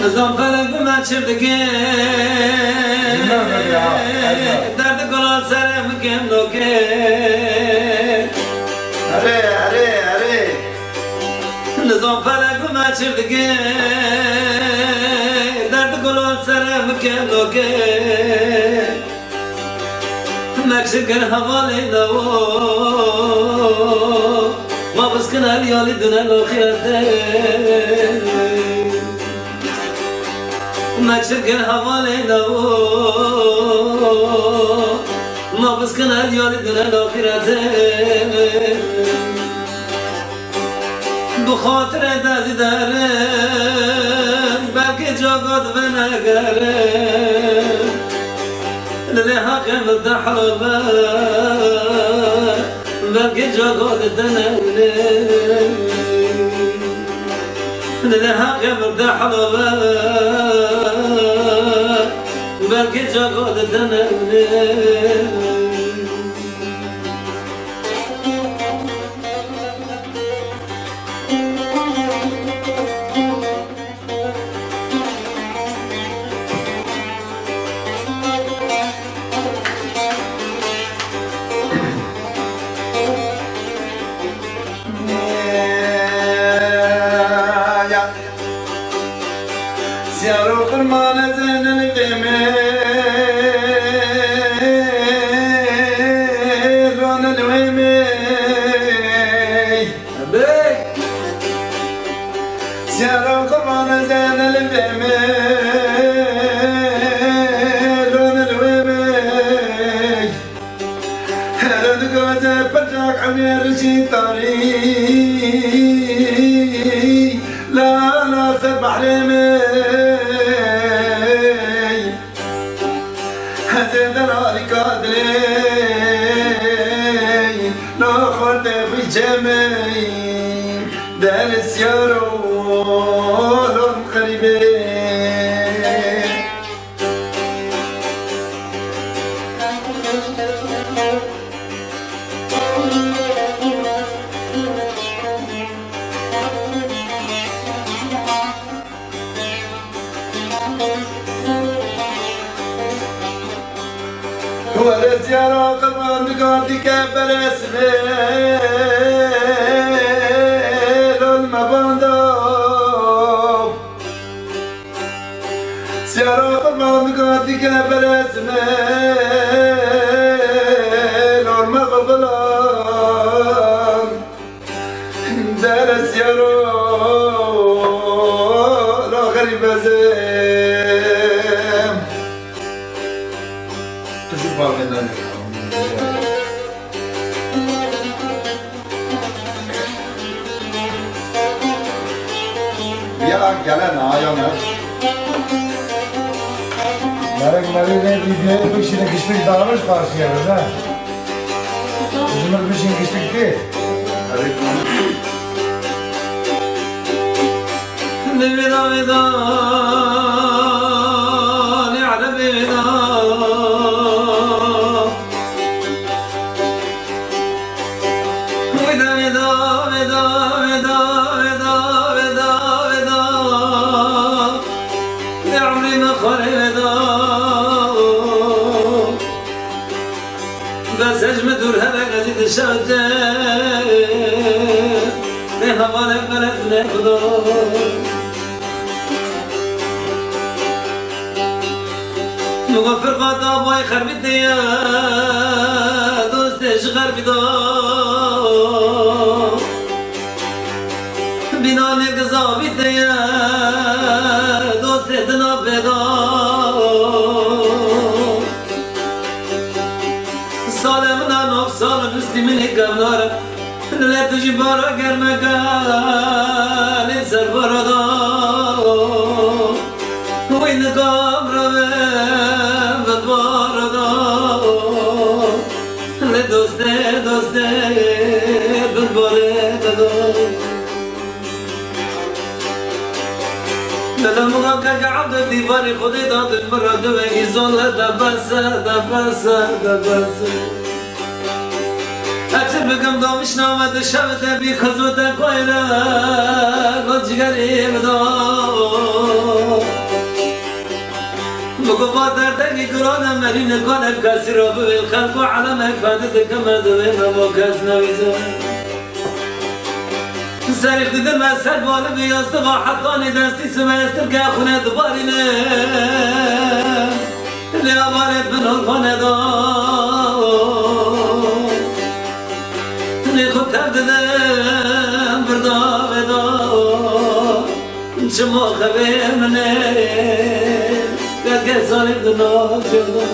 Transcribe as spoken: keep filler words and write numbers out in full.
Nizam felek bi me çi dike. Bilmem ya, bilmem. Derdi gula serê min kêm noke. Erê, erê, erê. Nizam felek bi me çi dike. Derdi gula serê min kêm noke. Mekşikin hevalê newo, ma biskin her yalî dune loxiyete. Mekşikin hevalê newo, ma biskin her yalî dune loxiyete. Bi xatirê te zî derim, belkî caka dibe negerim. Dilê heqê min te helal be, belkî caka dide newrim. Dilê heqê min te helal be, belkî caka dide newrim. Siyaro qirmane zêne li vê me, rane li wê me. Siyaro qirmane zêne li vê me, rane li wê me. Here digaze pircak emê rijî tarî, la la ser behrê me. Hezê delalîka dilê, naxwarte xwî cemê, dersiyaro lon xerîbê. Were ziyara qirban diga dike beresmê, lol me banda. Siyara qirban diga dike beresmê, lol me bilbilan. Dere siyaro, la xerîb ez ê. Tu jî bavê me ne. Ya gelen ha ya ne? Merek merek ne diyeceği bir şey kişilik dağılmış karşıya ha. Bizim bir şey kişilik değil. Veda, veda, ne alem veda. Veda, veda, veda. Ne umrê me xwarê veda. Bes ez ji min dûr here, ez jî dişewite. Ne hevalek melek ne xudo. Min got firqata bay xerbî te ye, dostê ji xerbî da. Bînanê gizavî te ye, dostê di navê da. Salê min a nov sal û nustî min ê kevnar e. Lê tu jî bara germeke lê ser bara da. Wî nikam revê min bara da. Lê dostê, dostê, bin balê te da. Lele muhakkak abdê dîvarê Xwedê dadin min re diwê îzole de bes e, de bes e, de bes e. Ez çi bikim davişna me di şev de bî xizmete koyre, got cigerê min da. Ku va derdekî giran e, merî nikane kesî re bivê, xelk û elem efendî dike me divê, me bo kes nevîze. Serî didin me ser balibî yastığa, hetanî destî simestir ke xûne dibarîne. Lê avarê bin olxane da. Lê xwe tev didin birda veda. Çima xevê min ê, gel gel zarê di navê de.